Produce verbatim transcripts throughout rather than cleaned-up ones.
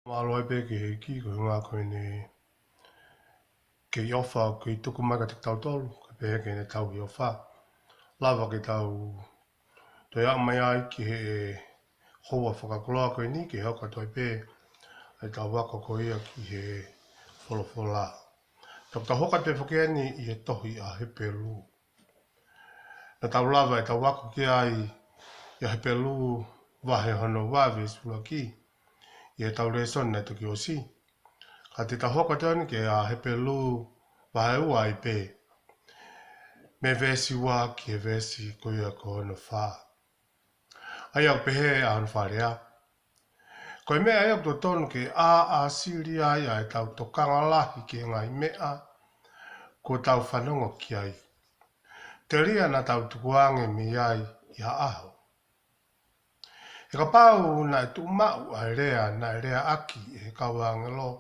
Mālō ai pē ki he ʻEiki, ko e ngā ko eni ke ʻofa, ke tuku mai kiate kitautolu, ke pehē ke ne tauhi ʻofa. Lava ke tau toe aʻu mai ai ki he houa fakakoloa ko eni, ke hoko atu ai pē ʻetau ako ko ia ki he folofola. Tau tau hoko atu pē foki eni ʻi he tohi ʻa Hepelū. Naʻa tau lava ʻetau ako ki ai ʻia Hepelū vahe hono ua veesi ʻuluaki ʻi heʻetau lēsoni naʻe toki ʻosi. Ka te tau hoko atu eni ki he Hepelū vahe ua ai pē, mei he veesi ua ki he veesi ko ia ko hono fā. ʻA ia ʻoku pehē ʻa hono fakalea: Ko e meʻa ia ʻoku totonu ke ʻāsili ai ʻa ʻetau tokanga lahi ki he ngaahi meʻa kuo tau fanongo ki ai, telia naʻa tau tukuange mei ai ʻi ha ʻaho. He kapau naʻe tuʻumaʻu ʻa e lea naʻe leaʻaki ʻe he kau ʻāngelo,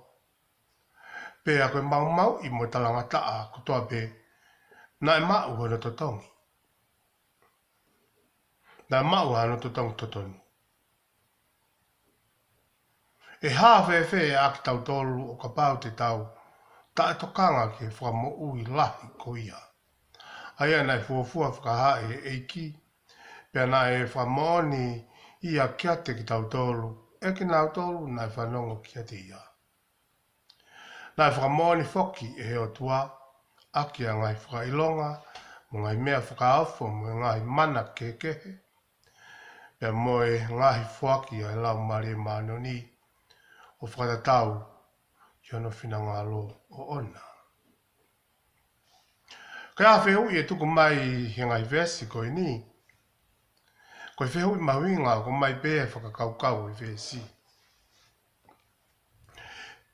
pea ko e maumauʻi mo e talangataʻa kotoa pē, naʻe maʻu hono totongi. Naʻe maʻu hono totongi totonu. ʻE hā fēfē ʻa kitautolu ʻo kapau te tau taʻetokanga ki he fakamoʻui lahi ko ia, ʻa ia naʻe fuofua fakahā ʻe he ʻEiki, pea naʻe fakamoʻoni ia kiate kitautolu ʻe kinautolu naʻe fanongo kiate ia. Naʻe fakamoʻoni foki ʻe he ʻOtua ʻaki ʻa e ngaahi fakaʻilonga mo e ngaahi meʻa fakaofo mo e ngaahi mana kehekehe, pea mo e ngaahi foaki ʻa e Laumālie Māʻoniʻoni, ʻo fakatatau ki hono finangalo ʻoʻona. Ko e hā e fehuʻi ʻe tuku mai he ngaahi veesi ko eni? Ko e fehuʻi mahuʻinga ʻoku ʻomai pē ʻe he fakakaukau ʻo e veesi.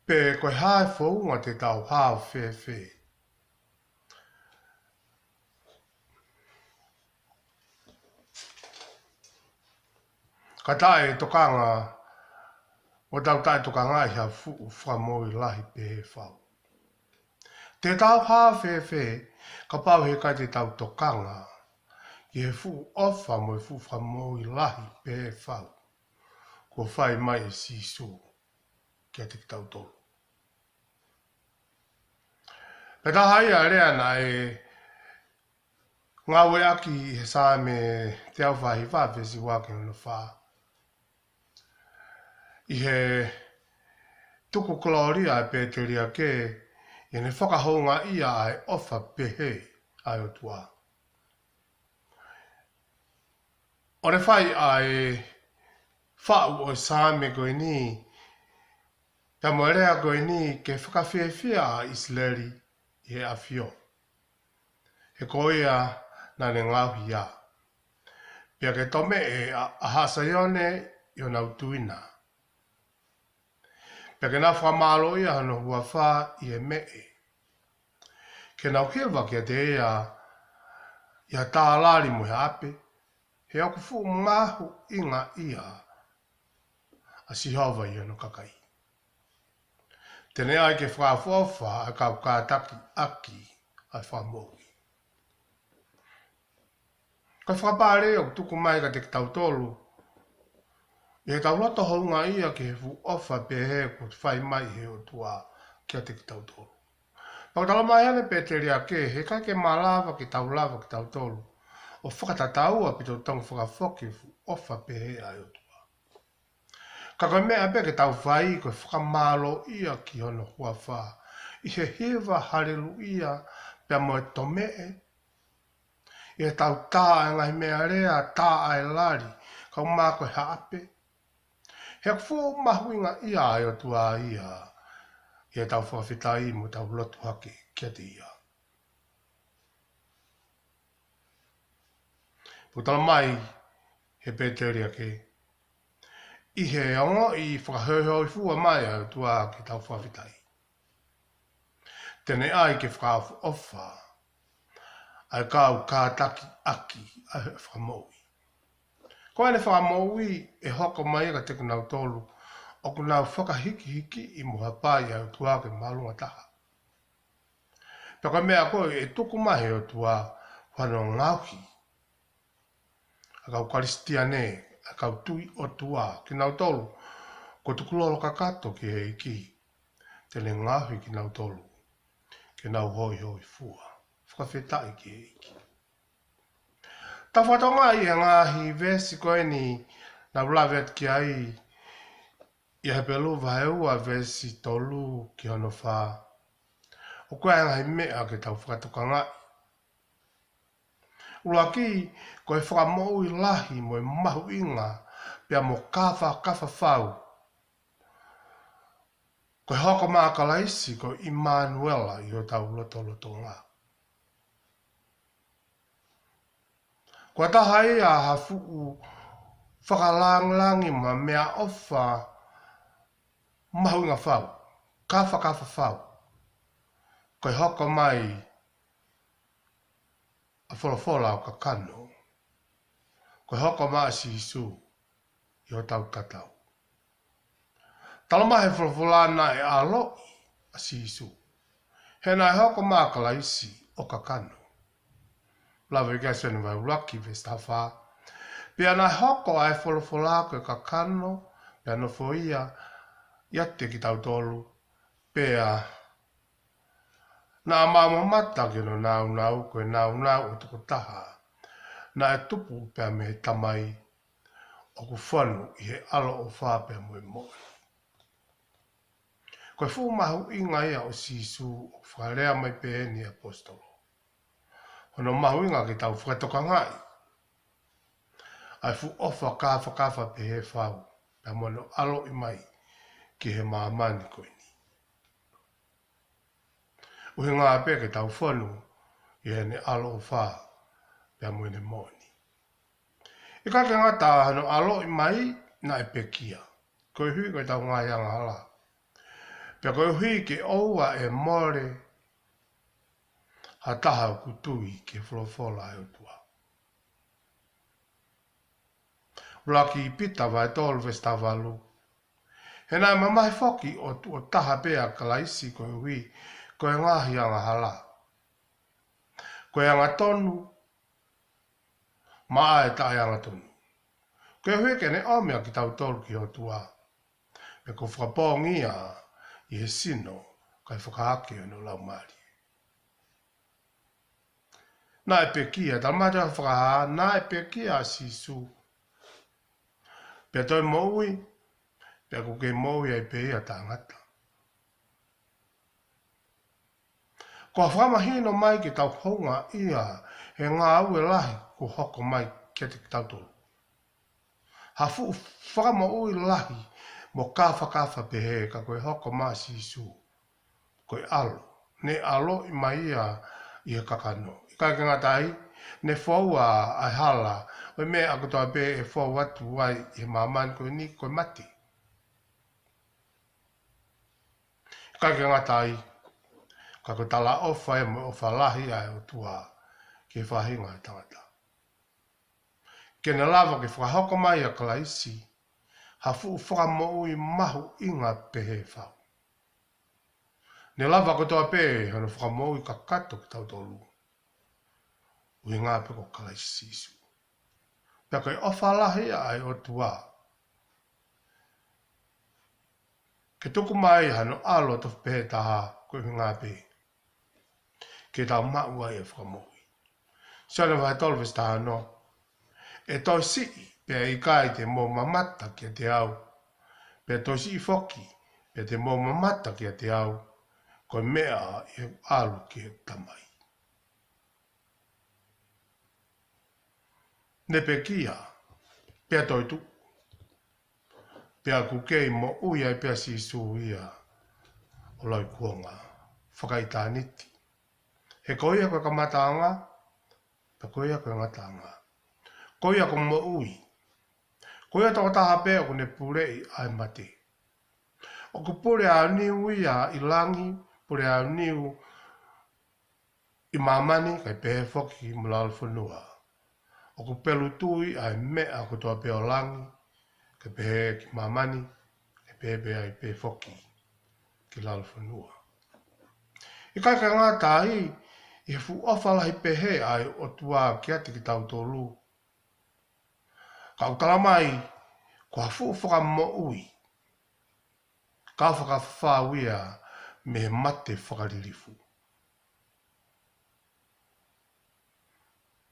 Pe ko e hā e founga te tau hao fēfē? Ka taʻetokanga, ʻo tau taʻetokanga ʻi ha fuʻu fakamoʻui lahi pehē fau. Te tau hao fēfē kapau heʻikai te tau tokanga ki he fuʻu ʻofa mo e fuʻu fakamoʻui lahi pehē fau kuo fai mai ʻe Sīsū kiate kitautolu? Pea taha ia e lea naʻe ngāueʻaki ʻi he Saame teau fā hiva veesi ua ki hono fā. ʻI he tuku kolōlia ʻa e pēteliake, ʻi heʻene fakahoungaʻia ʻa e ʻofa pehē ʻa e ʻOtua. ʻO ne fai ʻa e faʻu ʻo e Saame ko eni, pea mo e lea ko eni ke fakafiefia ʻa ʻIsileli ʻi he ʻAfio, he ko ia naʻa ne ngaohi ia, pea ke tomeʻe ʻa, ʻa Haʻa Saione ʻi honau tuʻi na, pea ke nau fakamālōʻia hono huafa ʻi he meʻe, ke nau hiva kiate ia ʻi ha tā lali mo e haʻape, he ʻoku fuʻu mahuʻingaʻia ʻa Sihova ʻi hono kakai. Te ne ʻai ke fakaʻofoʻofa ʻa e kau kātakiʻaki ʻa e Fakamoʻui. Ko e fakapale ʻoku tuku mai kiate kitautolu, ʻi heʻetau loto houngaʻia ki he fuʻu ʻofa pehē kuo fai mai ʻe he ʻOtua kiate kitautolu. Pea ʻoku talamai ʻe he pēteliake, heʻikai ke malava ke tau lava kitautolu ʻo fakatatau ʻaupito ʻetau fakafoki e fuʻu ʻofa pehē ʻa e ʻOtua. Ka ko e meʻa pē ke tau fai ko e fakamālōʻia ki hono huafa ʻi he hiva haleluʻia pea mo e tomeʻe, ʻi heʻetau tā ʻa e ngaahi meʻalea, tā ʻa e lali, kaeʻumaʻā ko e haʻape. He ʻoku fuʻu mahuʻingaʻia ʻa e ʻOtua ia ʻi heʻetau fakafetaʻi mo ʻetau lotu hake kiate ia. Pea ʻoku talamai ʻe he pēteliake, ʻi he ongoʻi fakahoihoifua mai ʻa e ʻOtua ki heʻetau fakafetaʻi, te ne ʻai ke fakaʻofoʻofa ʻa e kau kātakiʻaki ʻa e Fakamoʻui. Ko ʻene fakamoʻui ʻe hoko mai kiate kinautolu ʻoku nau fakahikihikiʻi mo hapai ʻa e ʻOtua ke māʻolunga taha. Pea ko e meʻa ko ē ʻe tuku mai ʻe he ʻOtua, ko hono ngaohi ʻa e kau Kalisitiane, ʻa e kau tui ʻOtua, kinautolu Ko e tukulolo kakato ki he ʻEiki, te ne ngaohi kinautolu ke nau hoihoifua. Fakafetaʻi ki he ʻEiki. Tau fakatokangaʻi e ngaahi veesi ko eni naʻa ku lave atu ki ai, ʻi he Hepelū vahe ua veesi tolu ki hono fā. ʻOku ʻi ai e ngaahi meʻa ke tau fakatokangaʻi. ʻUluaki, ko e fakamoʻui lahi mo e mahuʻinga pea mo e kāfakafa fau, ko e hoko mai ʻa Kalaisi ko ʻImanuela ʻi hotau lotolotonga. Ko e taha ia ha fuʻu fakalāngilangi mo e meʻaʻofa mahuʻinga fau, kāfakafa fau, ko e hoko mai ʻa e folofola ʻo kakano. Ko e hoko mai ʻa Sīsū ʻi hotau tatau. Talamai ʻe he folofola naʻe ʻaloʻi ʻa Sīsū, he naʻe hoko mai ʻa Kalaisi ʻo kakano. Lave ki ai Sione vahe ʻuluaki veesi taha fā. Pea naʻe hoko ʻa e folofola ko e kakano, pea nofo ia ʻiate kitautolu, pea naʻa mau mamata ki hono nāunau, ko e nāunau ʻo e tokotaha naʻe tupu pea mei he Tamai, ʻoku fonu ʻi he ʻaloʻofa pea mo e moʻoni. Ko e fuʻu mahuʻinga ia ʻo Sīsū ʻoku fakalea mai pē ʻe he ʻaposetolo. Hono mahuʻinga ke tau fakatokangaʻi ʻa e fuʻu ʻofa kāfakafa pehē fau, pea mo hono ʻaloʻi mai ki he māmani ko eni. ʻUhinga pē ke tau fonu ʻi heʻene ʻaloʻofa pea mo ʻene moʻoni. ʻIkai ke ngata hono ʻaloʻi mai, naʻe pekia, koeʻuhi ko ʻetau ngaahi angahala, pea koeʻuhi ke ʻoua ʻe mole ha taha ʻoku tui ki he folofola ʻa e ʻOtua. ʻUluaki Pita vahe tolu veesi taha valu. He naʻe mamahi foki ʻo tuʻo taha pē ʻa Kalaisi koeʻuhi ko e ngaahi angahala, ko e angatonu maʻa e taʻeangatonu, koeʻuhi ke ne ʻomi ʻa kitautolu ki he ʻOtua, pea kuo fakapoongi ia ʻi he sino, kae fakahake hono laumālie. Naʻe pekia, talamai ʻe he fakahā, naʻe pekia ʻa Sīsū, pea toe moʻui, pea ʻoku kei moʻui ai pē ia taʻengata. Ko e fakamahino mai ke tau houngaʻia he ngāue lahi kuo hoko mai kiate kitautolu. Ha fuʻu fakamoʻui lahi mo kāfakafa pehē, ka ko e hoko mai ʻa Sīsū, ko e ʻAlo, ne ʻaloʻi mai ia ʻi he kakano. ʻIkai ke ngata ai, ne foua ʻa e hala ʻo e meʻa kotoa pē ʻe fou atu ai ʻi he māmani ko eni, ko e mate. ʻIkai ke ngata ai, ka ko e talaʻofa ia mo e ʻofa lahi ʻa e ʻOtua ki he faʻahinga ʻo e tangata, ke ne lava ke fakahoko mai ʻa Kalaisi ha fuʻu fakamoʻui mahuʻinga pehē fau. Ne lava kotoa pē hono fakamoʻui kakato kitautolu, ʻuhinga pē ko Kalaisi Sīsū. Pea ko e ʻofa lahi ʻa e ʻOtua ke tuku mai hano ʻAlo tofu pehē taha, ko e ʻuhinga pē ke tau maʻu ai e fakamoʻui. Sione vahe tolu veesi taha ono. ʻE toe siʻi, pea ʻikai te mou mamata kiate au. Pea toe siʻi foki, pea te mou mamata kiate au, ko e meʻa ʻi heʻeku ʻalu ki heʻeku Tamai. Ne pekia, pea toetuʻu, pea ʻoku kei moʻui ai pē ʻa Sīsū ia ʻo lauikuonga fakaʻitāniti. He ko ia ko e kamataʻanga, pea ko ia ko e ngataʻanga. Ko ia ko e moʻui. Ko ia tokotaha pē ʻoku ne puleʻi ʻa e mate. ʻOku pule aoniu ia ʻi langi, pule aoniu ʻi māmani, kae pehē foki ki lalo fonua. ʻOku pelutui ʻa e meʻa kotoa pē ʻo langi, kae pehē ki māmani, kae pehē pē ai pē foki ki lalo fonua. ʻIkai ke ngata ai, ʻi he fuʻu ʻofa lahi pehē ʻa e ʻOtua kiate kitautolu, ka ʻoku talamai ko ha fuʻu fakamoʻui Ka fakafau ia mei he mate fakalilifu.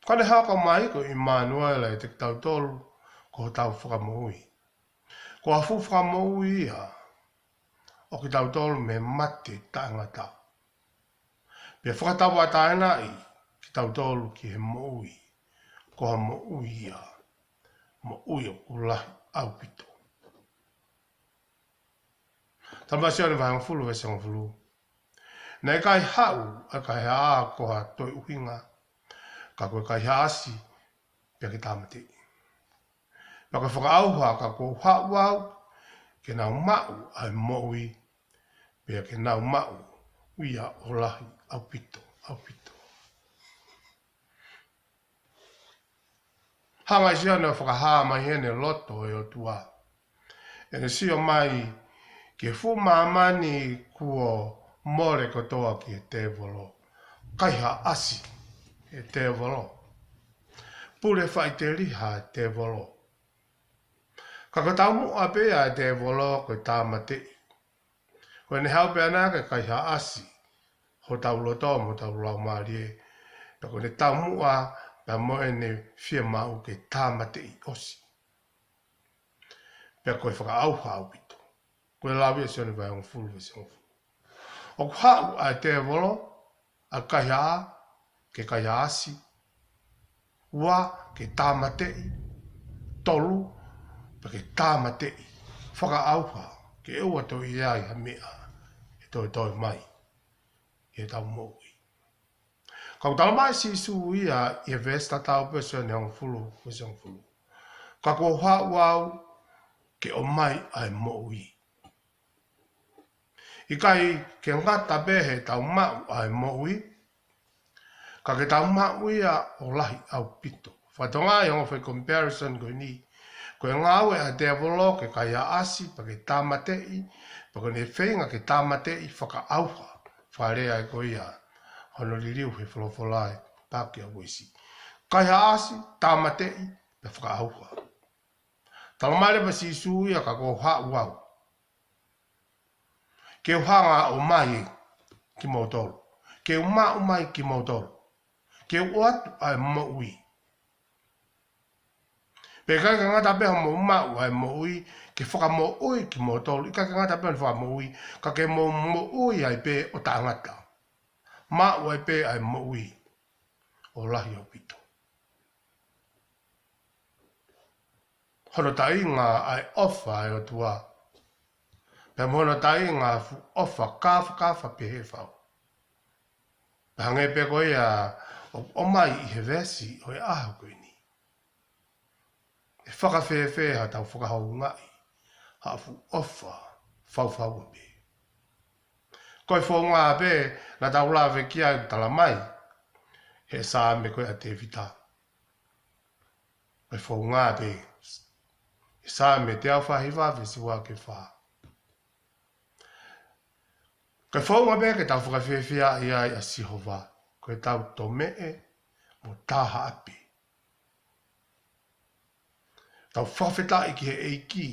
Ka ne hoko mai ko ʻImanuela ʻiate kitautolu, ko hotau fakamoʻui. Ko ha fuʻu fakamoʻui ia ʻo kitautolu mei he mate taʻengata. Pea fakatauʻatāinaʻi kitautolu ki he moʻui. Ko ha moʻui ia, moʻui ʻoku lahi ʻaupito. Talamai ʻe Sione vahe hongofulu veesi hongofulu: Naʻe ʻikai haʻu ʻa e kaihaʻa ko ha toe ʻuhinga, ka ko e kaihaʻasi pea ke tāmateʻi. Pea ko e fakaʻauha, ka kuo u haʻu au ke nau maʻu ʻa e moʻui, pea ke nau maʻu ia ʻo lahi ʻaupito, ʻaupito. Hanga ʻe Sione ʻo fakahā mai ʻene loto ʻo e ʻOtua. ʻEne sio mai ki he fuʻu māmani kuo mole kotoa ki he tēvolo. Kaihaʻasi ʻe he tēvolo. Pule faʻiteliha ʻe he tēvolo. Ka ko e taumuʻa pē ʻa e tēvolo ko e tāmateʻi. Ko ʻene haʻu pē ʻana ke kaihaʻasi hotau loto mo hotau laumālie. Pea ko ʻene taumuʻa pea mo ʻene fiemaʻu ke tāmateʻi ʻosi. Pea ko e fakaʻauha ʻaupito. Ko e lau ia ʻa Sione vahe hongofulu veesi hongofulu. ʻOku haʻu ʻa e tēvolo, ʻa e kaihaʻa, ke kaihaʻasi. Ua, ke tāmateʻi. Tolu, pea ke tāmateʻi. Fakaʻauha, ke ʻoua toe ʻi ai ha meʻa ʻe toetoe mai ʻi heʻetau moʻui. Ka ʻoku talamai ʻe Sīsū ia ʻi he veesi tatau pē ʻo Sione hongofulu, veesi hongofulu: Ka kuo u haʻu au ke ʻomai ʻa e moʻui. ʻIkai ke ngata pē heʻetau maʻu ʻa e moʻui, ka ke tau maʻu ia ʻo lahi ʻaupito. Fakatonga ʻi he ongo foʻi comparison ko eni, ko e ngāue ʻa e tēvolo ke kaihaʻasi, pea ke tāmateʻi, pea ko ʻene feinga ke tāmateʻi fakaʻauha. Fakalea ē ko ia hono liliu he folofola ʻe paki a Uesi. Kaihaʻasi, tāmateʻi, pea fakaʻauha. Talamai leva ʻe Sīsū ia ka kuo u haʻu au ke u hanga ʻo ʻomai kimoutolu. Ke u maʻu mai kimoutolu. Ke u ʻoatu ʻa e moʻui. Pea ʻikai ke ngata pē hoʻomou maʻu ʻa e moʻui, ke fakamoʻui kimoutolu. ʻIkai ke ngata pē hono fakamoʻui, ka ke mou moʻui ai pē ʻo taʻengata. Maʻu ai pē ʻa e moʻui ʻo lahi ʻaupito. Hono taʻinga ʻa e ʻofa ʻa e ʻOtua. Pea mo hono taʻinga ʻa e fuʻu ʻofa kāfakafa pehē fau. Pea hangē pē ko ia ʻoku ʻomai ʻi he veesi ʻo e ʻaho ko eni. ʻE fakafēfē haʻatau fakahoungaʻi ha fuʻu ʻofa faufaua pē. Ko e founga pē naʻa tau lave ki ai, talamai ʻe he Saame ko ia ʻa Tēvita. Ko e founga pē, ʻi he Saame teau fā hiva veesi ua ki he fā. Ko e founga pē ke tau fakafiefiaʻi ai ʻa Sihova, ko ʻetau tomeʻe mo tā haʻape. Tau fakafetaʻi ki he ʻEiki.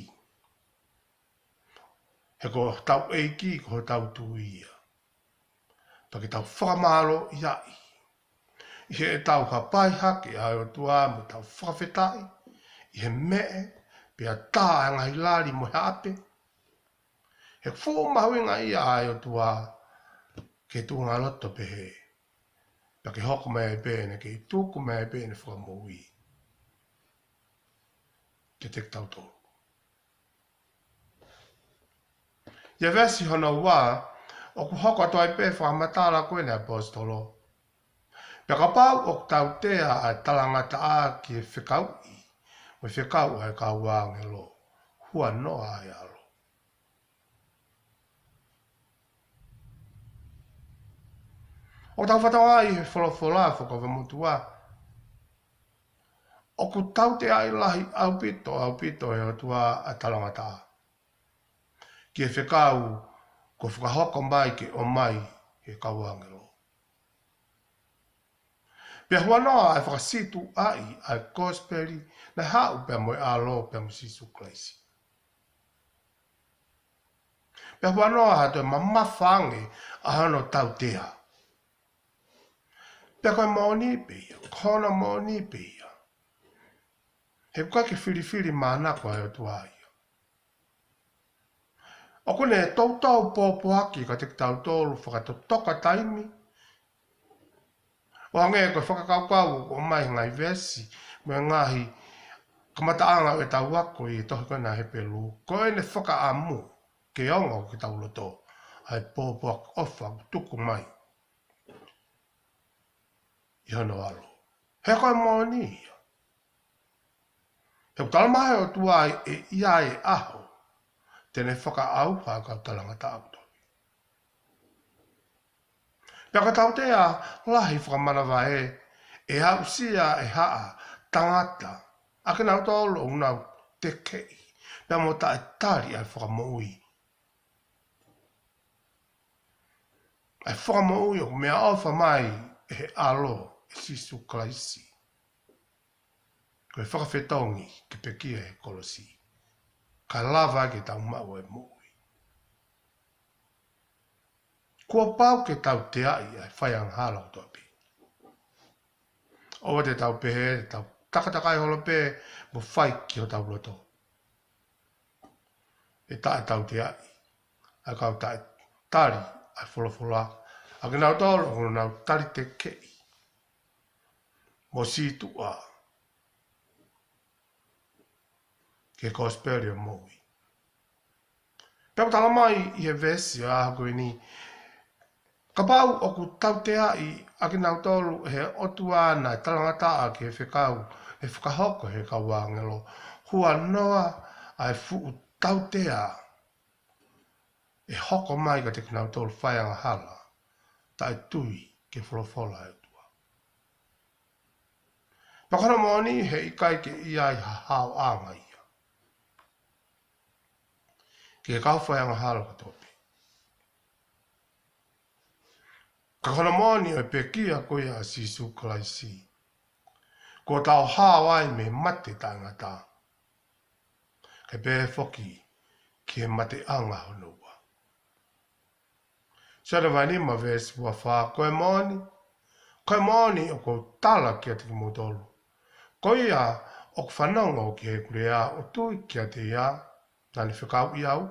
He ko hotau ʻEiki, ko hotau Tuʻi ia. Pea ke tau fakamālōʻiaʻi ʻi heʻetau hapai hake ʻa e ʻOtua mo tau fakafetaʻi ʻi he meʻe, pea tā ʻa e ngaahi lali mo e haʻape. He fuʻu mahuʻinga ia ʻa e ʻOtua ke tuʻunga loto pehē. Pea ke hoko mai ai pē ʻene kei tuku mai ai pē ʻene fakamoʻui kiate kitautolu. ʻI he veesi hono ua, ʻoku hoko atu ai pē fakamatala ko eni ʻa e ʻaposetolo. Pea kapau ʻoku tautea ʻa e talangataʻa ki he fekauʻi mo e fekau ʻa e kau ʻāngelo, huanoa ʻa e ʻAlo. ʻOku tau fakatokangaʻi he folofola Fuakava Motuʻa, ʻoku tauteaʻi lahi ʻaupito, ʻaupito ʻe he ʻOtua ʻa e talangataʻa ki he fekau kuo fakahoko mai ke ʻomai ʻe he kau ʻāngelo. Pea huanoa ʻa e fakasītuʻaʻi ʻa e kosipeli naʻe haʻu pea mo e ʻAlo pea mo Sīsū Kalaisi. Pea huanoa ha toe mamafa ange ʻa hono tautea. Pea ko e moʻoni pē ia, ko hono moʻoni pē ia. He ʻoku ʻikai ke filifilimānako ʻa e ʻOtua ia. ʻOku ne toutou pōpoaki kiate kitautolu fakatotoka taimi. ʻO hangē ko e fakakaukau ʻoku ʻomai he ngaahi veesi, mo e ngaahi kamataʻanga ʻo ʻetau ako ʻi he tohi ko ena Hepelū, ko ʻene fakaʻamu ke ongo ki hotau loto ʻa e pōpoaki ʻofa ʻoku tuku mai ʻi hono ʻAlo. He ko e moʻoni ia. He ʻoku talamai ʻe he ʻOtua ʻe ʻi ai e ʻaho te ne fakaʻauha ʻa e kau talangataʻa ʻoku tohi. Pea ko e tautea lahi fakamanavahē ʻe aʻusia ʻe he haʻa tangata ʻa kinautolu ʻoku nau tekeʻi pea mo taʻetali ʻa e fakamoʻui. ʻA e fakamoʻui ʻoku meʻaʻofa mai ʻe he ʻAlo, ʻe Sīsū Kalaisi. Ko e fakafetongi ke pekia he kolosi, kae lava ke tau maʻu e moʻui. Kuo pau ke tauteaʻi ʻa e faiangahala kotoa pē. ʻOua te tau pehē, te tau takatakai holo pē mo fai ki hotau loto. ʻE taʻetauteaʻi ʻa e kau taʻetali ʻa e folofola, ʻa kinautolu ʻoku nau tali tekeʻi mo sītuʻa ki he kosipeli ʻo e moʻui. Pea ʻoku talamai ʻi he veesi ʻo e ʻaho ko eni, kapau ʻoku tauteaʻi ʻa kinautolu ʻe he ʻOtua naʻe talangataʻa ki he fekau ʻe fakahoko ʻe he kau ʻāngelo, huanoa ʻa e fuʻu tautea ʻe hoko mai kiate kinautolu faiangahala taʻetui ki he folofola ʻa e ʻOtua. Pea ko hono moʻoni he ʻikai ke ʻi ai ha haoʻanga ia ki he kau faiangahala kotoa pē. Ka ko hono moʻoni ʻo e pekia ko ia ʻa Sīsū Kalaisi, kuo tau hao ai mei he mate taʻengata, kae pehē foki ki he mateʻanga hono ua. Sione vahe nima veesi ua fā, ko e moʻoni, ko e moʻoni ʻoku ou tala kiate kimoutolu, ko ia ʻoku fanongo ki heʻeku lea ʻo tui kiate ia naʻa ne fekauʻi au,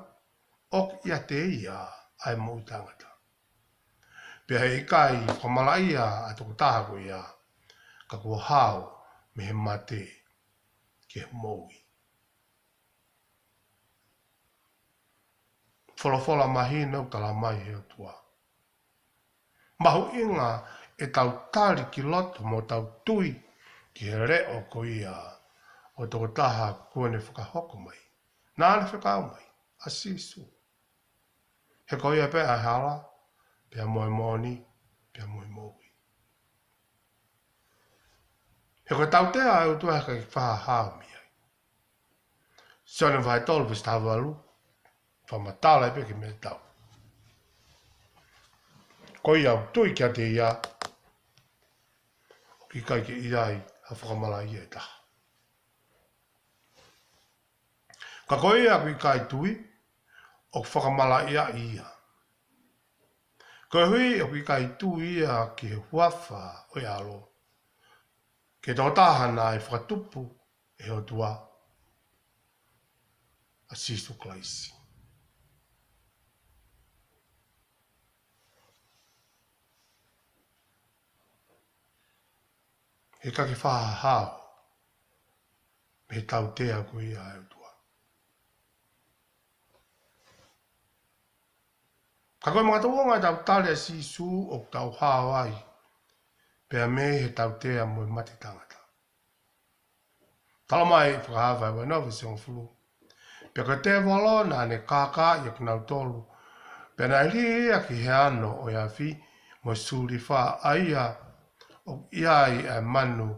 ʻoku ʻiate ia ʻa e moʻui taʻengata. Pea he ʻikai fakamalaʻia ʻa e tokotaha ko ia, ka kuo hao mei he mate ki he moʻui. Folofola mahino ʻoku talamai ʻe he ʻOtua. Mahuʻinga ʻetau tali ki loto mo tau tui ki he leʻo ko ia ʻo e tokotaha kuo ne fakahoko mai, naʻa ne fekau mai, ʻa Sīsū. He ko ia pē ʻa e hala, pea mo e moʻoni, pea mo e moʻui. He ko e tautea ʻa e ʻOtua he ʻikai ke faʻa hao mei ai. Sione vahe tolu veesi taha valu, fakamatala pē ki he meʻa ʻe taha. Ko ia ʻoku tui kiate ia, ʻoku ʻikai ke ʻi ai ha fakamalaʻia ʻe taha. Ka ko ia ʻoku ʻikai tui, ʻoku fakamalaʻiaʻi ia, koeʻuhi ʻoku ʻikai tui ia ki he huafa ʻo e ʻAlo, ki he tokotaha naʻe fakatupu ʻe he ʻOtua, ʻa Sīsū Kalaisi. He ʻikai ke faʻa hao mei he tautea ko ia ʻa e ʻOtua. Ka ko e makatuʻunga ʻetau tali ʻa Sīsū ʻoku tau hao ai pea mei he tautea mo e mate taʻengata. Talamai ʻe Fakahā vahe ua noa veesi hongofulu: Pea ko e tēvolo naʻa ne kākaaʻi ʻa kinautolu, pea naʻe lī ia ki he ano ʻo e afi mo e sulifa, ʻa ia ʻoku ʻi ai ʻa e manu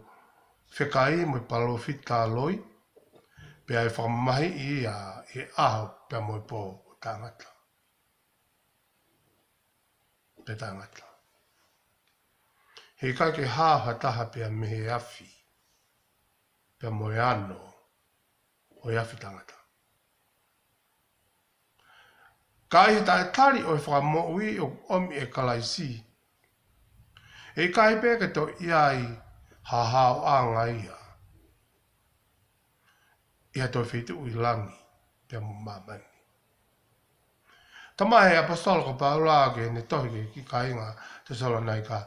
fekai mo e palōfita loi, pea ʻe fakamamahiʻi ia ʻi he ʻaho pea mo e pō ʻo taʻengata pea taʻengata. He ʻikai ke hao ha taha pea mei he afi, pea mo e ano ʻo e afi taʻengata. Ka ʻi he taʻetali ʻo e fakamoʻui ʻoku ʻomi ʻe Kalaisi, ʻe ʻikai pē ke toe ʻi ai ha haoʻanga ia ʻi ha toe feituʻu ʻi langi pea mo māmani. Talamai ʻe he ʻaposetolo ko Paula ki heʻene tohi ki he kāinga Tesalonaika,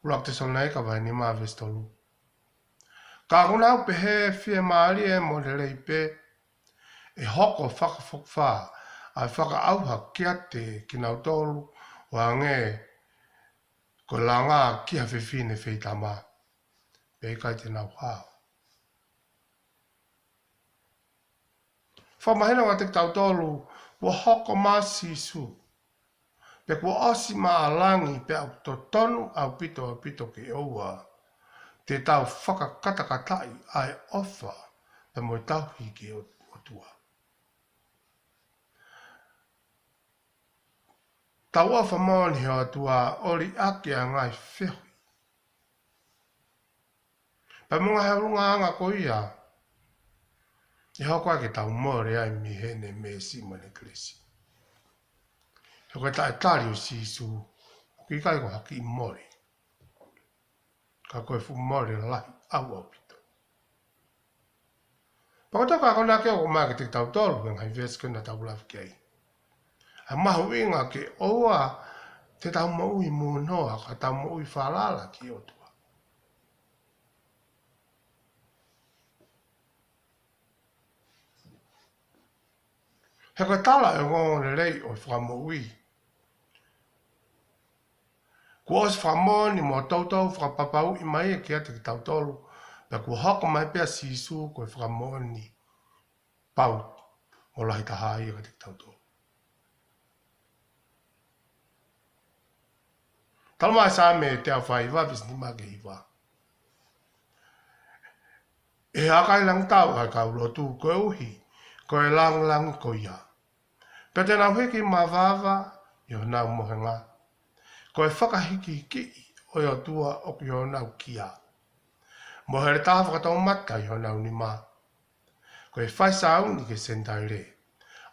ʻuluaki Tesalonaika vahe nima veesi tolu: Ka ʻoku nau pehē fiemālie mo lelei pē, ʻe hoko fakafokifā ʻa e fakaʻauha kiate kinautolu ʻo hangē ko e langa ki ha fefine feitama, pea ʻikai te nau hao. Fakamahino kiate kitautolu, kuo hoko mai ʻa Sīsū, pea kuo ʻosi mai ʻa langi, pea ʻoku totonu ʻaupito, ʻaupito ke ʻoua te tau fakakatakataʻi ʻa e ʻofa pea mo e tauhi ki he ʻOtua. Tau ʻofa moʻoni he ʻOtua ʻo liʻaki ʻa e ngaahi feohi pea mo e ngaahi ʻulungaanga ko ia ʻe hoko ai ke tau mole ai mei heʻene meesi mo ʻene kelesi. He ko e taʻetali ʻo Sīsū, ʻoku ʻikai ko ha kiʻi mole, ka ko e fuʻu mole lahi ʻaupito. Pea ko e tokanga ko ena ke ʻomai kiate kitautolu he ngaahi veesi ko ena naʻa tau lave ki ai, ʻa e mahuʻinga ke ʻoua te tau moʻui munoa, ka tau moʻui falala ki he ʻOtua. He ko e tala ʻo e ongoongolelei ʻo e fakamoʻui, kuo ʻosi fakamoʻoni mo toutou fakapapauʻi mai ia kiate kitautolu, pea kuo hoko mai pē ʻa Sīsū ko e fakamoʻoni pau mo lahi taha ia kiate kitautolu. Talamai ʻe Saame teau fā hiva veesi nima ki he hiva: ʻE he ʻakau langitau ʻa e kau lotu, koeʻuhi ko e langilangi ko ia, pea te nau hiki mavava ʻi honau mohenga. Ko e fakahikihikiʻi ʻo e ʻOtua ʻoku ʻi honau kia, mo e heletā fakatoumata ʻi honau nima. Ko e fai sāuni ki he Senitaile,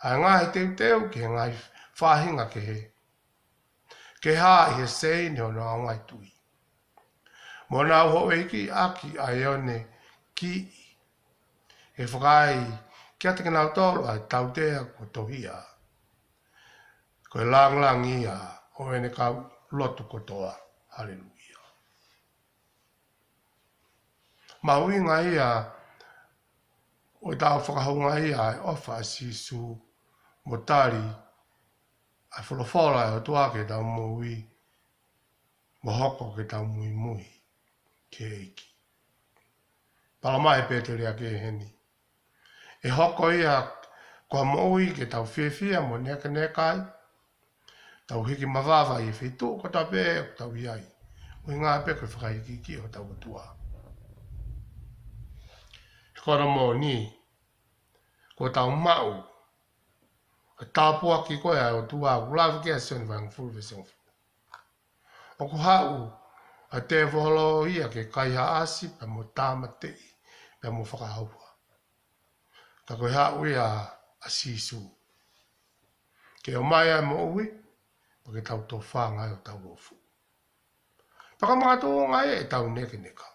ʻa e ngaahi teuteu ki he ngaahi faʻahinga kehe, ke hā ʻi he seini hono ngaahi tui. Mo nau houʻeiki ʻaki ʻa ʻene kiʻi, ʻe fakaai kiate kinautolu ʻa e tautea kuo tohia. Ko e langilangi ia ʻo ʻene kau lotu kotoa. Haleluia. Mahuʻinga ia ʻo ʻetau fakahoungaʻia ʻa e ʻofa ʻa Sīsū mo tali ʻa e folofola ʻa e ʻOtua ki heʻetau moʻui, mo hoko ke tau muimui ki he ʻEiki. Talamai ʻe Pēteli ʻa Keheni, ʻe hoko ia ko ha moʻui ke tau fiefia mo nekeneka ai, tau hiki mavava ʻi he feituʻu kotoa pē ʻoku tau ʻi ai, ʻuhinga pē ko e fakahikihikiʻi hotau ʻOtua. He ko hono moʻoni, kuo tau maʻu ʻa e tāpuaki ko ia ʻa e ʻOtua, ʻoku lave ki ai ʻa Sione vahe hongofulu veesi hongofulu. ʻOku haʻu ʻa e tēvolo ia ke kaihaʻasi pea mo tāmateʻi pea mo fakaʻauha. Ka ko e haʻu ia ʻa Sīsū ke ʻomai ʻa e moʻui, pea ke tau tōfanga ai ʻo tau lofu. Pea ko e makatuʻunga ia ʻetau nekeneka.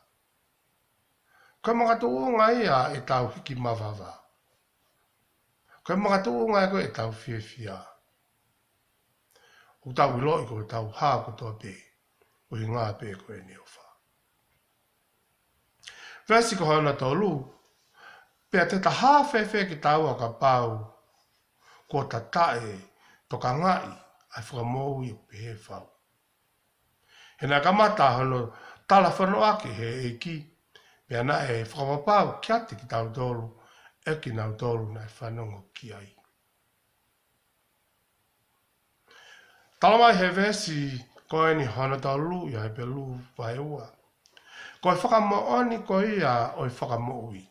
Ko e makatuʻunga ia ʻetau hiki mavava. Ko e makatuʻunga ia ko ē ʻetau fiefia. ʻOku tau ʻiloʻi ko ʻetau hao kotoa pē, ʻuhinga pē ko ʻene ʻofa. Veesi ko hono tolu: Pea te ta hā fēfē kitaua kapau kuo ta taʻetokangaʻi ʻa e fakamoʻui ʻoku pehē fau? He naʻe kamata hono talafanoʻaki ʻe he ʻEiki, pea naʻe fakapapau kiate kitautolu ʻe kinautolu naʻe fanongo ki ai. Talamai ʻe he veesi ko eni hono tolu ʻi he Hepelū vahe ua, ko e fakamoʻoni ko ia ʻo e fakamoʻui,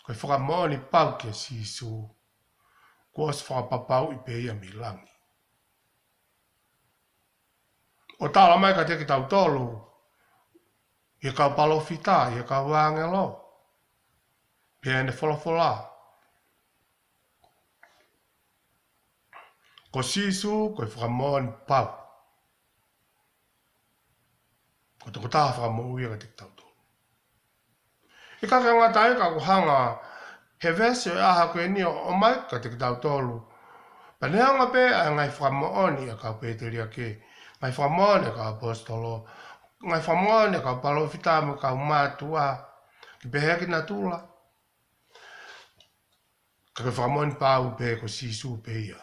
ko e fakamoʻoni pau kia Sīsū, kuo ʻosi fakapapauʻi pē ia mei langi. ʻO talamai kiate kitautolu ʻe he kau palōfita, ʻe he kau ʻāngelo, pea ʻene folofola, Ko Sīsū ko e fakamoʻoni pau. Ko e tokotaha fakamoʻui ia kiate kitautolu. ʻIkai ke ngata ai ka ʻoku hanga he veesi ʻo e ʻaho ko eni ʻo ʻomai kiate kitautolu. Pea neongo pē ʻa e ngaahi fakamoʻoni ʻa e kau pēteliake, ngaahi fakamoʻoni ʻa e kau ʻaposetolo, ngaahi fakamoʻoni ʻa e kau palōfita mo e kau mātuʻa, ke pehē ki natula. Ka ko e fakamoʻoni pau pē ko Sīsū pē ia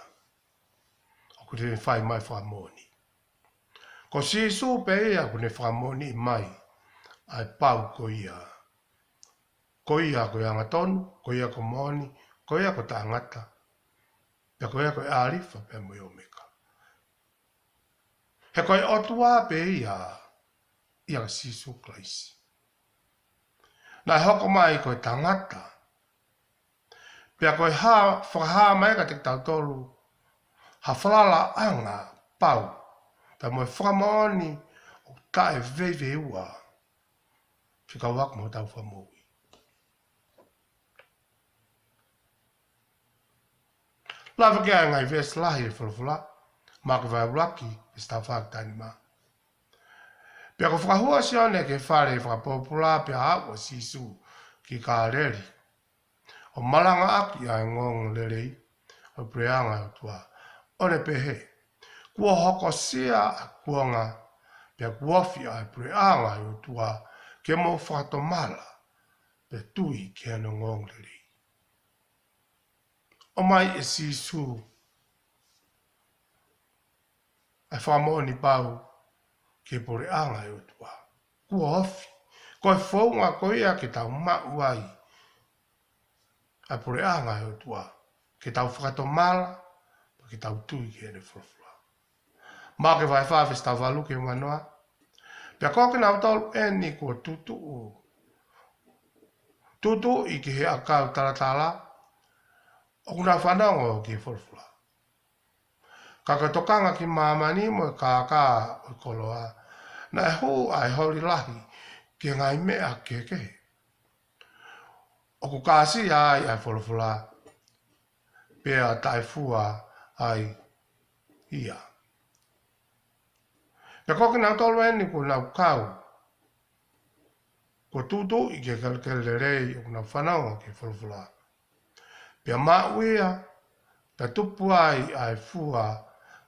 ʻoku ne fai mai fakamoʻoni. Ko Sīsū pē ia ʻoku ne fakamoʻoni mai ʻa e pau ko ia. Ko ia ko e angatonu, ko ia ko e moʻoni, ko ia ko e taʻengata. Pea ko ia ko e ʻAlifa pea mo e ʻOmeka. He ko e ʻOtua pē ia, ia ko Sīsū Kalaisi. Naʻe hoko mai ko e tangata. Pea ko e hā, fakahā mai kiate kitautolu ha falalaʻanga pau, pea mo e fakamoʻoni ʻoku taʻeveiveiua, fekauʻaki mo hotau Fakamoʻui. Lave ki ai e ngaahi veesi lahi ʻo e folofola, Maʻake vahe ʻuluaki, veesi taha fā ki he taha nima. Pea kuo fakahū ʻa Sione ki he fale fakapōpula, pea aʻu ʻa Sīsū ki Kāleli, ʻo malangaʻaki ʻa e ongoongolelei ʻo e puleʻanga ʻo e ʻOtua, ʻo ne pehē, Kuo hokosia ʻa e kuonga, pea kuo ofi ʻa e puleʻanga ʻo e ʻOtua, ke mou fakatomala, pea tui ki heʻene ongoongolelei. ʻOmai ʻe Sīsū ʻa e fakamoʻoni pau ki he puleʻanga ʻo e ʻOtua. Kuo ofi. Ko e founga ko ia ke tau maʻu ai ʻa e puleʻanga ʻo e ʻOtua, ke tau fakatomala, pea ke tau tui ki heʻene folofola. Maʻake vahe fā veesi taha valu ki he uanoa. Pea ko kinautolu eni kuo tutuʻu, tutuʻi ki he ʻakau talatala, ʻoku nau fanongo ki he folofola. Ka ko e tokanga ki māmani mo e kākā ʻo e koloa, naʻe hū ʻa e holi lahi ki he ngaahi meʻa kehekehe, ʻoku kāsia ai ʻa e folofola, pea taʻefua ai ia. Pea ko kinautolu eni kuo nau kau, kuo tutuʻi ki he kelekele lelei, ʻoku nau fanongo ki he folofola, pea maʻu ia, pea tupu ai ʻa e fua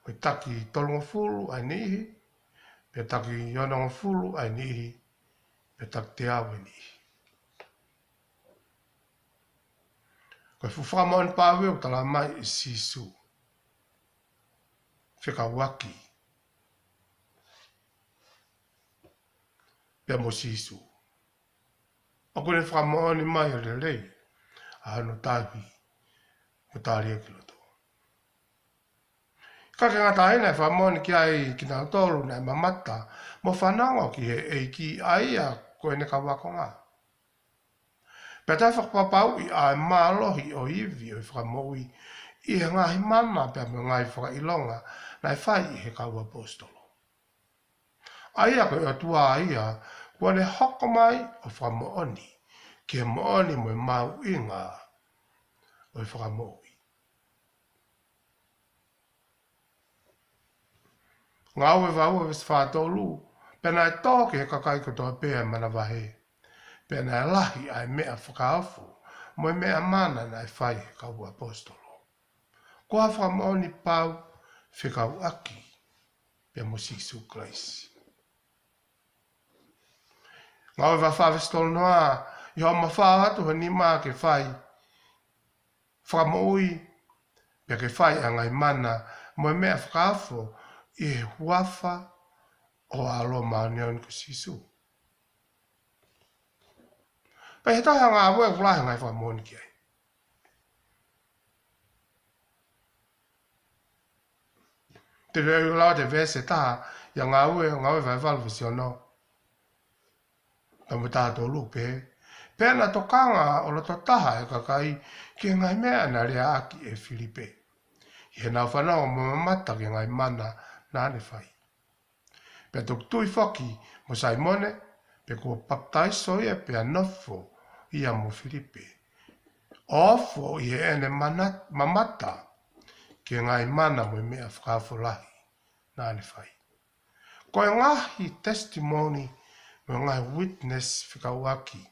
ʻo e taki tolungofulu ʻa e niʻihi, pea taki onongofulu ʻa e niʻihi, pea taki teau ʻa e niʻihi. Ko e fuʻu fakamoʻoni pau ia ʻoku talamai ʻe Sīsū. Fekauʻaki pea mo Sīsū. ʻOku ne fakamoʻoni mai ʻa e lelei ʻa hono tauhi mo tali ia ki loto. ʻIkai ke ngata ai, naʻe fakamoʻoni ki ai kinautolu naʻe mamata mo fanongo ki he ʻEiki, ʻa ia ko ʻene kau ākonga. Pea toe fakapapauʻi ʻa e mālohi ʻo e ivi ʻo e fakamoʻui ʻi he ngaahi mana pea mo e ngaahi fakaʻilonga naʻe fai ʻe he kau ʻaposetolo. ʻA ia ko e ʻOtua ia kuo ne hoko mai ʻo fakamoʻoni ki he moʻoni mo e mahuʻinga ʻo e fakamoʻui. Ngāue vahe ua veesi fā tolu, pea naʻe tō ki he kakai kotoa pē ʻa e manavahē, pea naʻe lahi ʻa e meʻa fakaofo mo e meʻa mana naʻe fai ʻe he kau ʻaposetolo. Ko ha fakamoʻoni pau fekauʻaki pea mo Sīsū Kalaisi. Ngāue vahe fā veesi tolu noa, ʻi hoʻo mafao atu ho nima ke fai fakamoʻui, pea ke fai ʻa e ngaahi mana mo e meʻa fakaofo ʻi he huafa ʻo ho ʻAlo māʻoniʻoni ko Sīsū. Pea ʻi he tohi ʻa Ngāue ʻoku lahi e ngaahi fakamoʻoni ki ai. Te u lave atu he veesi ʻe taha ʻia Ngāue, Ngāue vahe valu veesi ono. Pea mo e taha tolu pē. Pea naʻe tokanga ʻo loto taha ʻa e kakai ki he ngaahi meʻa naʻe leaʻaki ʻe Filipe, ʻi heʻenau fanongo mo mamata ki he ngaahi mana naʻa ne fai. Pea toki tui foki mo Saimone, pea kuo papitaiso ia pea nofo ia mo Filipe, ʻo ofo ʻi heʻene mana-, mamata ki he ngaahi mana mo e meʻa fakaofo lahi naʻa ne fai. Ko e ngaahi testimony mo e ngaahi witness fekauʻaki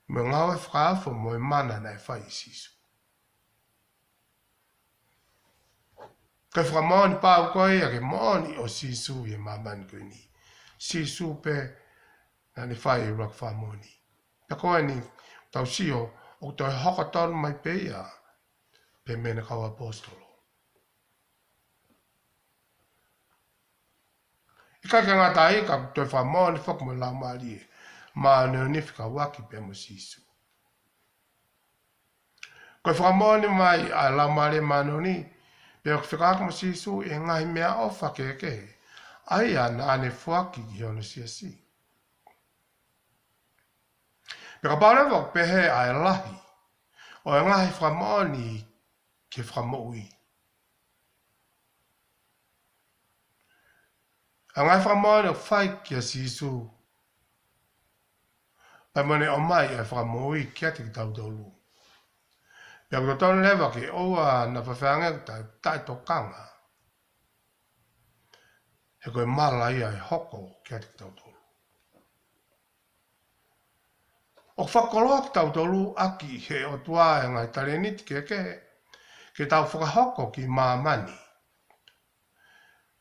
mo e ngāue fakaofo mo e mana naʻe fai ʻe Sīsū. Ko e fakamoʻoni pau ko ia ki he moʻoni ʻo Sīsū ʻi he māmani ko eni. Sīsū pē naʻa ne fai e ʻuluaki fakamoʻoni. Pea ko eni tau sio ʻoku toe hoko tonu mai pē ia pea mei he kau ʻaposetolo. ʻIkai ke ngata ai ka ʻoku toe fakamoʻoni foki mo e Laumālie Māʻoniʻoni fekauʻaki pea mo Sīsū. Ko e fakamoʻoni mai ʻa e Laumālie Māʻoniʻoni, pea ʻoku fekauʻaki mo Sīsū ʻi he ngaahi meʻaʻofa kehekehe ʻa ia naʻa ne foaki ki hono siasi. Pea kapau leva ʻoku pehē ʻa e lahi ʻo e ngaahi fakamoʻoni ki he Fakamoʻui, ʻa e ngaahi fakamoʻoni ʻoku fai kia Sīsū, pea mo ʻene ʻomai ʻa e Fakamoʻui kiate kitautolu, pea ʻoku totonu leva ke ʻoua naʻa faifai ange ʻoku taʻe, taʻetokanga, he ko e mala ia ʻe hoko kiate kitautolu. ʻOku fakakoloa kitautolu ʻaki ʻe he ʻOtua e ngaahi talēniti kehekehe ke tau fakahoko ki māmani,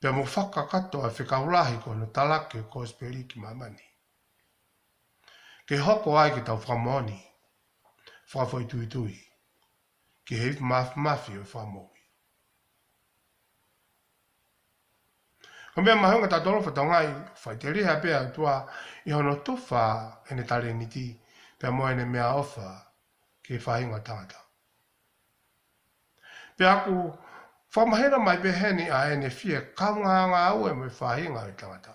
pea mo fakakakato ʻa e fekau lahi ko hono talaki ʻo e kosipeli ki māmani, ke hoko ai ke tau fakamoʻoni fakafoʻituitui ki he ivi māfimafi ʻo e Fakamoʻui. Ko e meʻa mahuʻinga ʻa tautolu fatongia, faʻiteliha pē ʻa e ʻOtua ʻi hono tufa ʻene talēniti pea mo ʻene meʻaʻofa ki he faʻahinga ʻo e tangata. Pea ʻoku fakamahino mai pē heni ʻa ʻene fie kaungā ngāue mo e faʻahinga ʻo e tangata.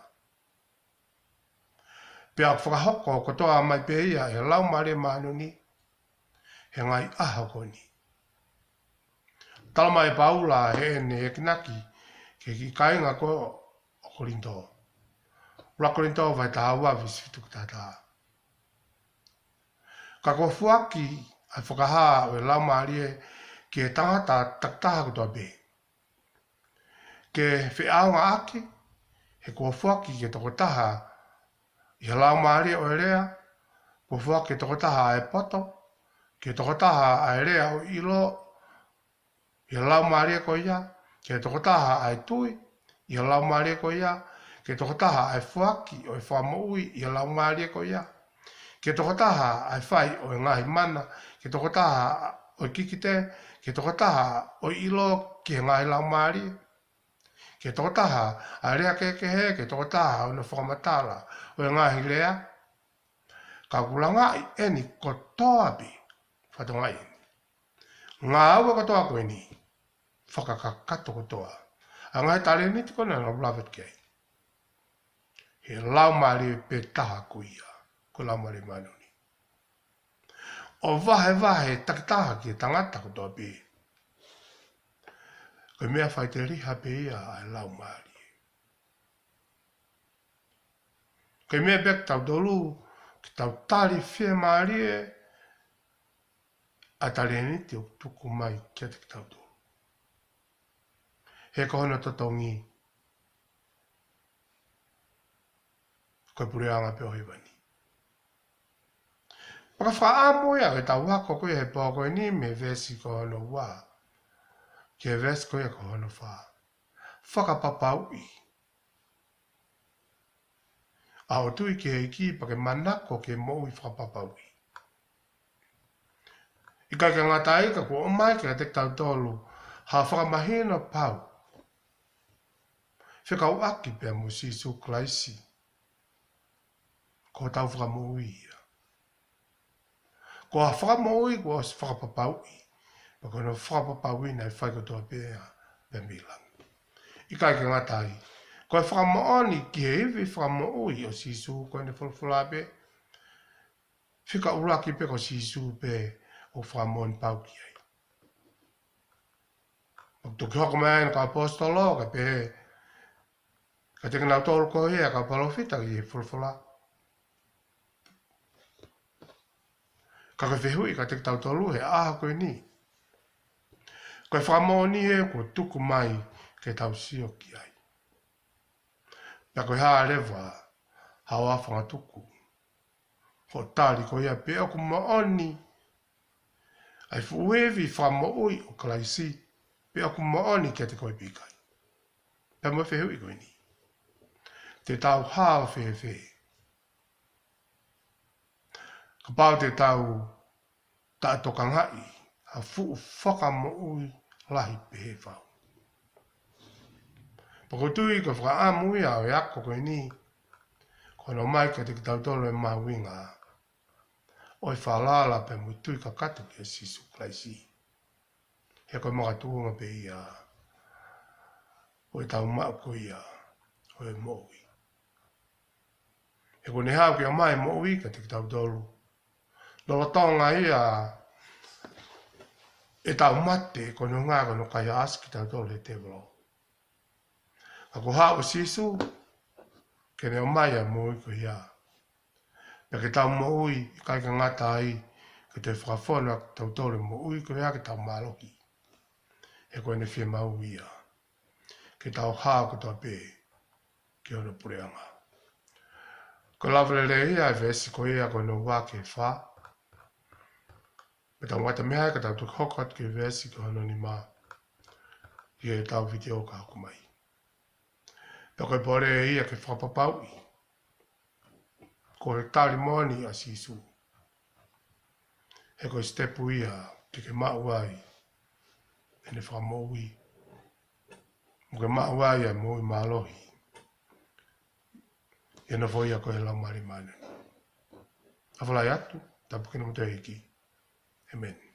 Pea ʻoku fakahoko kotoa mai pē ia ʻe he Laumālie Māʻoniʻoni he ngaahi ʻaho ko eni. Tala mai ʻe Paula heʻene enginaki ki he kiʻi kāinga ko ē ʻo Kolinitō. ʻUluaki Kolinitō vahe taha ua veesi fitu ki he taha taha. Ka kuo foaki ʻa e fakahā ʻo e Laumālie ki he tangata takitaha kotoa pē, ke feʻaongaʻaki, he kuo foaki ki he tokotaha ʻi he laumālie ʻo e lea, kuo foaki ki he tokotaha ʻa e poto, ki he tokotaha ʻa e lea ʻo e ʻilo ʻi he laumālie ko ia, ki he tokotaha ʻa e tui ʻi he laumālie ko ia, ki he tokotaha ʻa e foaki ʻo e fakamoʻui ʻi he laumālie ko ia, ki he tokotaha ʻa e fai ʻo e ngaahi mana, ki he tokotaha ʻo e kikite, ki he tokotaha ʻo e ʻilo ki he ngaahi laumālie, ki he tokotaha ʻa e lea kehekehe, ki he tokotaha ʻo hono fakamatala ʻo e ngaahi lea. Ka ʻoku langaʻi eni kotoa pē, fatongia eni. Ngāue kotoa ko eni, fakakakato kotoa ʻa e ngaahi talēniti ko ē naʻa nau lave ki ai, he Laumālie pē taha ko ia, ko e Laumālie Māʻoniʻoni, ʻo vahevahe takitaha ki he tangata kotoa pē. Ko e meʻa faʻiteliha pē ia ʻa e Laumālie. Ko e meʻa pē kiate kitautolu ke tau tali fiemālie ʻa e talēniti ʻoku tuku mai kiate kitautolu, he ko hono totongi ko e puleʻanga pē ʻo hēvani. Pea ka fakaʻamu ia ke tau ako ko ia he pō ko eni mei he veesi ko hono ua ki he veesi ko ia ko hono fā. Fakapapauʻi. ʻA hoʻo tui ki he ʻEiki pea ke manako ke moʻui fakapapauʻi. ʻIkai ke ngata ai ka kuo ʻomai kiate kitautolu ha fakamahino pau fekauʻaki pea mo Sīsū Kalaisi, ko hotau Fakamoʻui ia. Ko e Fakamoʻui kuo ʻosi fakapapauʻi, pea ko hono fakapapauʻi naʻe fai kotoa pē ia pea mei langi. ʻIkai ke ngata ai, ko e fakamoʻoni ki he ivi fakamoʻui ʻo Sīsū ko ʻene folofola pē, fika ʻuluaki pē ko Sīsū pē ʻoku fakamoʻoni pau ki ai. ʻOku toki hoko mai ʻa e kau ʻaposetolo, kae pehē kiate kinautolu ko ia ʻa e kau palōfita ʻi he folofola. Ka ko e fehuʻi kiate kitautolu he ʻaho ko eni, Ko e fakamoʻoni ē kuo tuku mai ke tau sio ki ai. Pea ko e hā leva haʻo afangatuku, hoʻo tali ko ia pe ʻoku moʻoni ʻa e fuʻu ivi fakamoʻui ʻo Kalaisi, pe ʻoku moʻoni kiate koe pe ʻikai. Pea mo e fehuʻi ko eni: Te tau hao fēfē kapau te tau taʻetokangaʻi ha fuʻu fakamoʻui lahi pehē fau? Pea ʻoku ou tui ko e fakaʻamu ia ʻo e ako ko eni, ko hono ʻomai kiate kitautolu e mahuʻinga ʻo e falala pea mo e tui kakato kia Sīsū Kalaisi. He ko e makatuʻunga pē ia ʻo ʻetau maʻu ko ia ʻo e moʻui. He kuo ne haʻu ke ʻomai e moʻui kiate kitautolu. Lolotonga ia ʻetau mate, ko hono ʻuhinga ko hono kaihaʻasi kitautolu ʻe he tēvolo. Ka kuo haʻu ʻa Sīsū ke ne ʻomai ʻa e moʻui ko ia, pea ke tau moʻui, ʻikai ke ngata ai, ke toe fakafonu ʻa kitautolu e moʻui ko ia ke tau mālohi. He ko ʻene fiemaʻu ia ke tau hao kotoa pē ki hono puleʻanga. Ko e lave lelei ia e veesi ko ia ko hono ua ki he fā. Pea tau ngata mei ai ka tau toki hoko atu ki he veesi ko hono nima ʻi heʻetau vitiō ka hoko mai. Pea ko e pole ia ke fakapapauʻi ko e tali moʻoni ʻa Sīsū, he ko e sitepu ia ke ke maʻu ai ʻene fakamoʻui, mo ke maʻu ai ʻa e moʻui mālohi ʻi he nofo ia ko ē ʻa e Laumālie Māʻoniʻoni. Fakafetaʻi atu, tāpuekina kimoutolu ʻe he ʻEiki. ʻĒmeni.